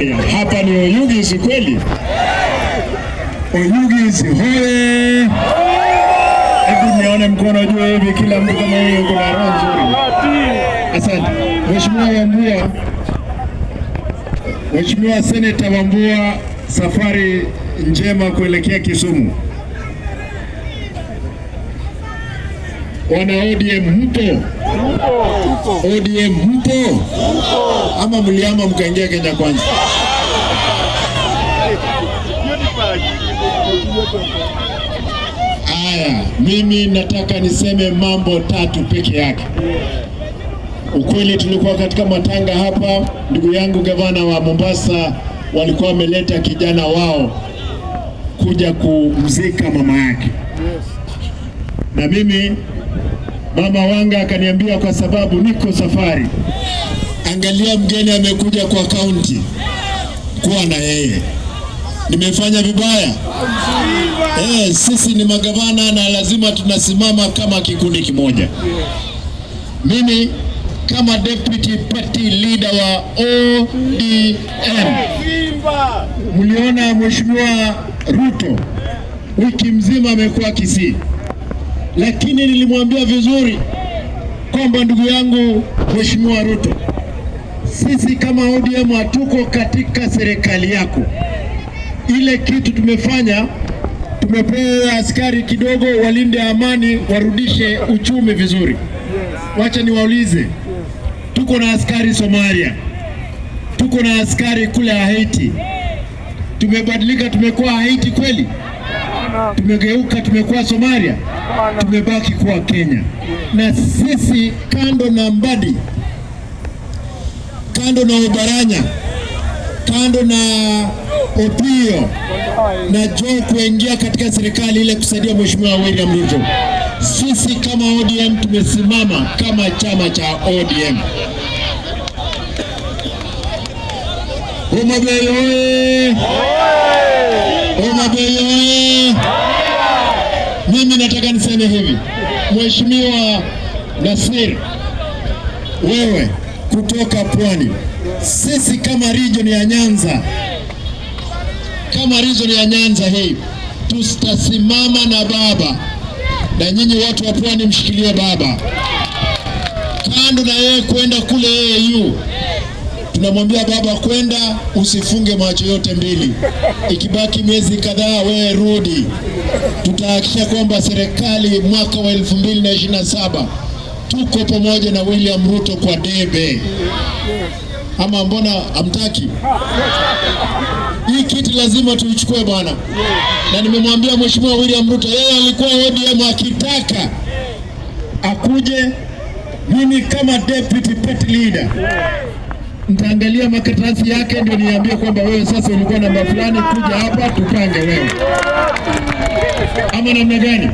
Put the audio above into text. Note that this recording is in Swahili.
Hapa ni Oyugis kweli? Oyugis hoye! Hebu nione mkono juu hivi, kila mtu kama huyo kuna roho nzuri. Asante Mheshimiwa Wambua, Mheshimiwa Seneta Wambua, safari njema kuelekea Kisumu. Wana ODM mpo? ODM mpo? Ama mliama mkaingia Kenya Kwanza? Aya, mimi nataka niseme mambo tatu peke yake. Ukweli tulikuwa katika matanga hapa, ndugu yangu gavana wa Mombasa walikuwa wameleta kijana wao kuja kumzika mama yake, na mimi mama Wanga akaniambia kwa sababu niko safari, angalia mgeni amekuja kwa kaunti, kuwa na yeye. Nimefanya vibaya? Sisi ni magavana na lazima tunasimama kama kikundi kimoja. Mimi kama deputy party leader wa ODM, mliona Mheshimiwa Ruto wiki mzima amekuwa Kisii, lakini nilimwambia vizuri kwamba ndugu yangu Mheshimiwa Ruto, sisi kama ODM hatuko katika serikali yako. Ile kitu tumefanya, tumepewa askari kidogo walinde amani, warudishe uchumi vizuri. Wacha niwaulize, tuko na askari Somalia, tuko na askari kule Haiti. Tumebadilika, tumekuwa Haiti kweli? Tumegeuka, tumekuwa Somalia? Tumebaki kuwa Kenya. Na sisi kando na Mbadi, kando na Oparanya, kando na Opiyo na Joe kuingia katika serikali ile kusaidia Mheshimiwa William Ruto, sisi kama ODM tumesimama kama chama cha ODM. Homa Bay oye! Homa Bay oye! Mimi nataka niseme hivi, Mheshimiwa Nasir, wewe kutoka Pwani, sisi kama region ya Nyanza, kama region ya Nyanza hii tutasimama na baba, na nyinyi watu wa Pwani mshikilie baba. Kando na yeye kwenda kule AU, tunamwambia baba, kwenda usifunge macho yote mbili, ikibaki miezi kadhaa wewe rudi. Tutahakikisha kwamba serikali mwaka wa 2027 tuko pamoja na William Ruto kwa debe. Ama mbona hamtaki? Hii kiti lazima tuichukue bwana. Na nimemwambia Mheshimiwa William Ruto, yeye alikuwa ODM akitaka akuje, mimi kama deputy party leader nitaangalia makaratasi yake ndio niambie kwamba wewe sasa ulikuwa namba fulani, kuja hapa tupange wewe, ama namna gani?